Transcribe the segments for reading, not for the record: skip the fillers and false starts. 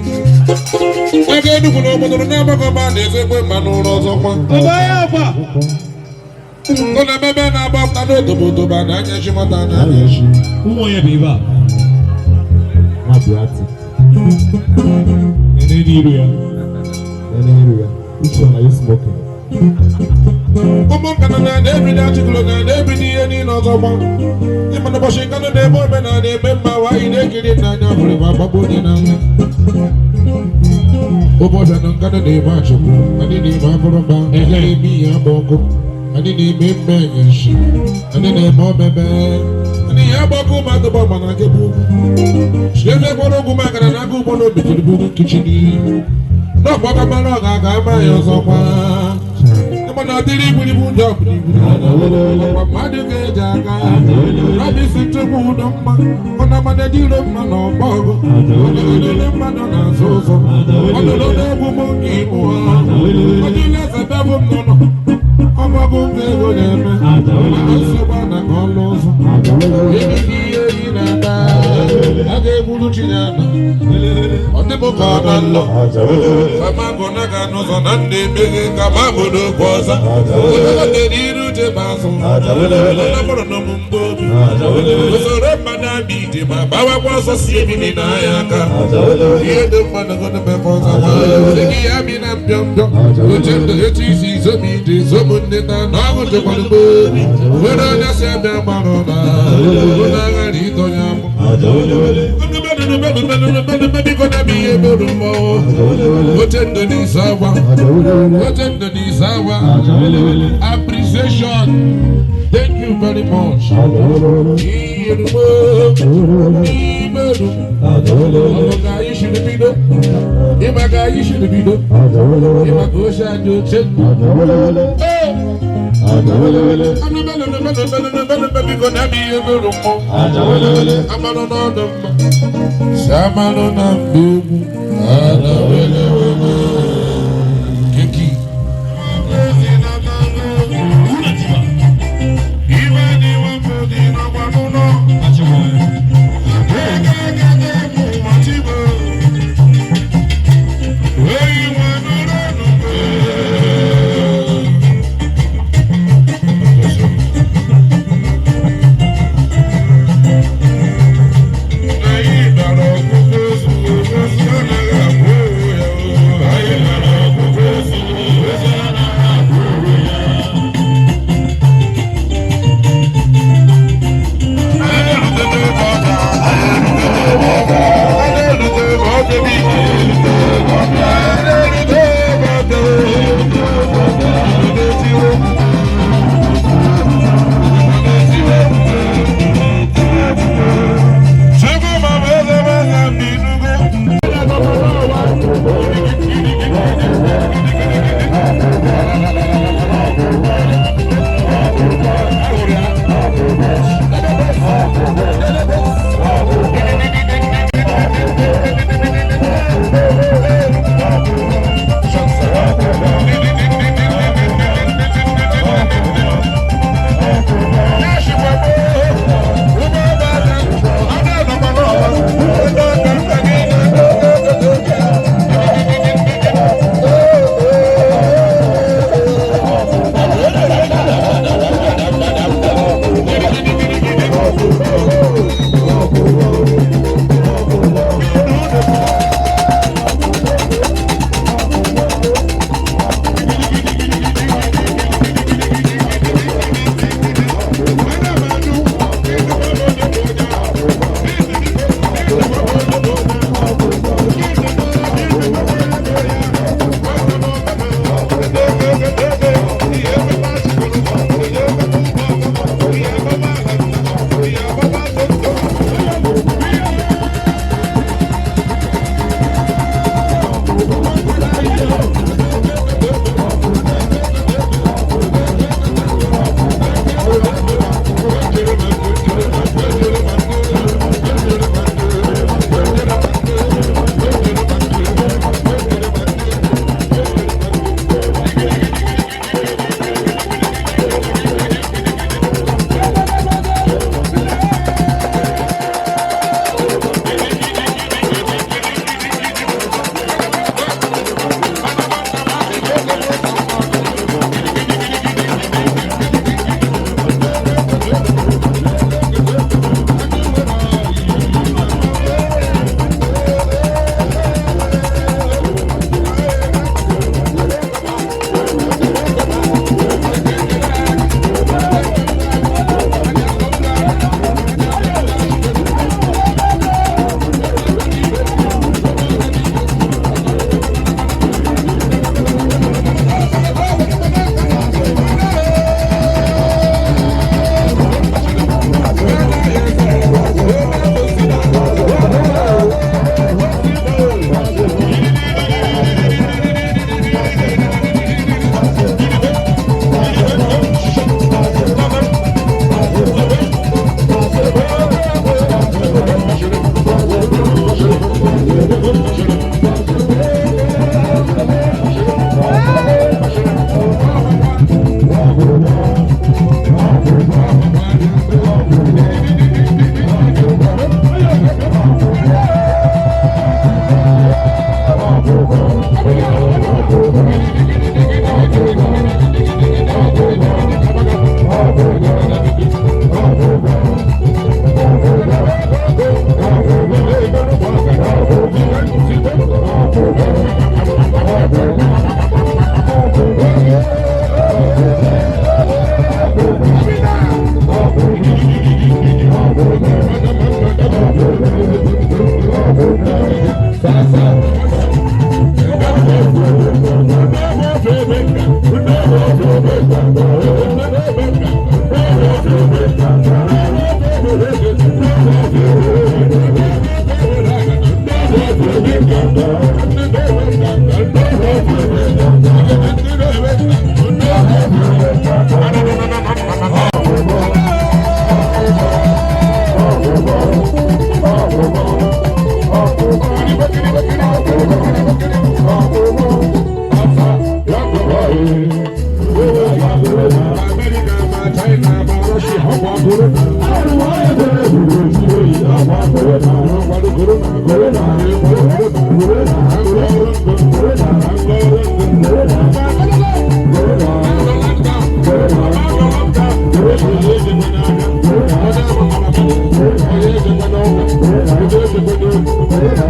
Ego Enugwu na obodo na-agbakọ ma na-ezekwe mma n'ụlọ ọzọkwa. Ọ na-emebe na-agba pụta n'odobodo ba na anya chi mata na anya chi. Ụmụ onye bụ ibe a. Nene n'iru ya. Which one are you smoking? Ụmụ nkanụ na na-ebido achịkụlụ na na-ebido ihe niile ọzọkwa. Ịma na ụbọchị nkanụ na-eme omenala eme mma nwaanyị na-ekiri n'anya hụrụ ma gbagbo onye n'anya. Ụbọchị na nkanụ na-eme achịkwu, anyị na-eme abụrụba, anyị na-eme ihe agba ọkụ, anyị na-eme mme nshi, anyị na-eme omebe, anyị ihe agba ọkụ ma adụba mana nke bụ. Chiebe kwara ogwu magara na agụ ụgbọ na obitiri bụ nkichi n'iyi. N'ọkwa ka mara ọ ga-aga ama ya ọzọkwa. Ịma na ọdịrị igwurigwu ụjọ ọbụla ọkwa mmadụ ga-eji aka rabisi chukwu ụdọ mma ọ na-amanye dịro mma na ọgbọ ọgụ ọdịrị mmadụ na-azụ ụzọ ọdụrụ n'egwu m nke ịmụ ha ọdịle eze bebụ m nọ ọgbọgụ nke ego na-eme maka nsogbu na ka ọlụ ụzọ ebidi ihe eyi na-ata a ga-egburu chi ya na ọ dịbụ ka ọ na nlọ Famago na ga n'ụzọ na ndị emeghe ka ma obodo bụ ọzọ. Otere iru uche ma azụ. Ọnabụrụ na ụmụ mgbe obi. Usoro mmadụ abịa ije ma gbawakwa ọsọ si ebili n'ahịa aka. Ihe dị mma na godo mefe ọzọ. Sị ya bi na mpịọ mpịọ. Oche ndụ echi isi izomi ije izomu ndị na na ọgụ chekwara mgbe obi. Were onye si abịa gbarụ na onye aghara ịdọnye amụ. Oche ndụ n'ise agwa. Oche ndụ n'ise agwa. Appreciation. Thank you very much. Iyerumo, Imeru. Ọmọ ka anyị siri bido. Ịma ka anyị siri bido. Ịma ka o si adị oche ndụ. Ee. Biko na m ihe merụ mmụọ. Amalụ n'ọdụ mma. Si amalụ na mgbe egwu. Ala wele wele. Keki. Ibe dị wepụ dị n'ọgwa n'ụlọ.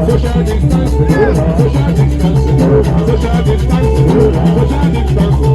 Social distancing, social distancing, social distancing, social distancing.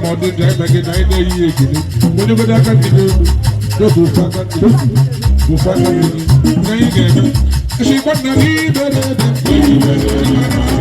ma ọ dị ndị anyị megide anyị na-eyi ekele. Onye aka ndị n'elu, n'otu ofu aka ndị, ofu aka ndị na anyị ga-eme. Eshikwa nna gị mere ede.